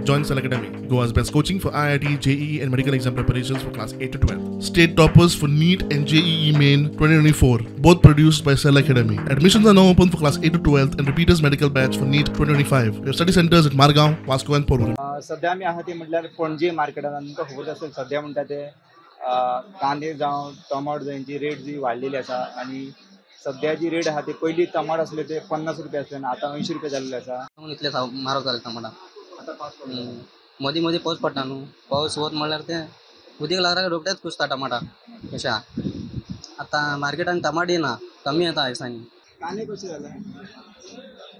Join Cell Academy, Goa's best coaching for IIT, JEE and medical exam preparations for class 8 to 12. State toppers for NEET and JEE Main 2024, both produced by Cell Academy. Admissions are now open for class 8 to 12 and repeaters medical batch for NEET 2025. We have study centers at Margao, Vasco and Porvorim. सध्या आमी आहा ती म्हटल्यार पणजे मार्केटान. आमकां खबर आसा, सध्या म्हणटा ते कांदे जावं टमाट जावं हेंची रेट जी वाडलेली आसा आनी सध्या जी रेट आहा ती पयलीं टमाट आसले ते 50 रुपया आसले आनी आतां 80 रुपया जाल्ले आसा. इतले म्हारग जाले टमाटा. आतां पावस पडलो. मदीं मदीं पावस पडटा न्हू, पावस वत म्हणल्यार ते उदीक लागल्यार रोखडेच कुसता टमाटा. अशें आहा. आतां मार्केटान टमाट येना, कमी येता दिसांनी. कांदे कशे जाले?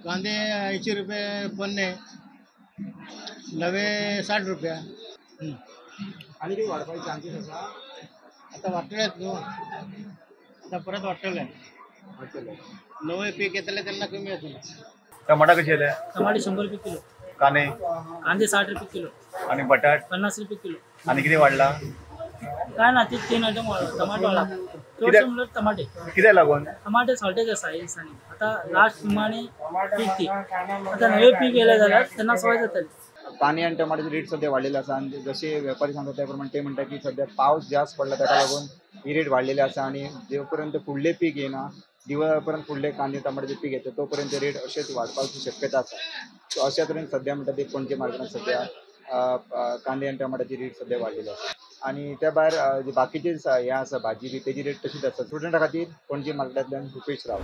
कांदे 80 रुपये पन्ने, नवे 60 रुपया. आनी कितें वाडपाचे चान्सीस आसा? आतां वाडटलेच न्हू, आतां परत वाडटले. वाडटले. नवे पीक येतले तेन्ना कमी येतले. टमाटा कशी आले? टमाटे 100 रुपये किलो. कांदे? कांदे 60 रुपये किलो. आणि बटाट? 50 रुपये किलो. आणि किती वाढला? काय ना, ते 3 आयटम वाडला. टमाटो वाडला चडशे म्हणल्यार टमाटे. कित्याक लागून? टमाटे शॉर्टेज आसा ह्या दिसांनी. आतां लास्ट निमाणे पीक ती, आतां नवे पीक येयलें जाल्यार तेन्ना सवाय जातली. कांदे आनी टमाट्याचे रेट सध्या वाडलेले आसा आनी जशे वेपारी सांगता त्या प्रमाणे ते म्हणटा की सध्या पावस जास्त पडला ताका लागून ही रेट वाडलेली आसा आनी जे पर्यंत फुडलें पीक येना, दिवाळे पर्यंत फुडले कांदे टमाट्याचे पीक येता तो पर्यंत रेट अशेच वाडपाची शक्यता आसा. सो अशा तरेन सध्या म्हणटा ते पणजे मार्केटान सध्या कांदे आनी टमाट्याची रेट सध्या वाडलेली आसा. आनी त्या भायर जे बाकीचे हे आसा भाजी बी तेजी रेट तशीच आसा. स्टुडंटा खातीर पणजे मार्केटांतल्यान रुपेश राव.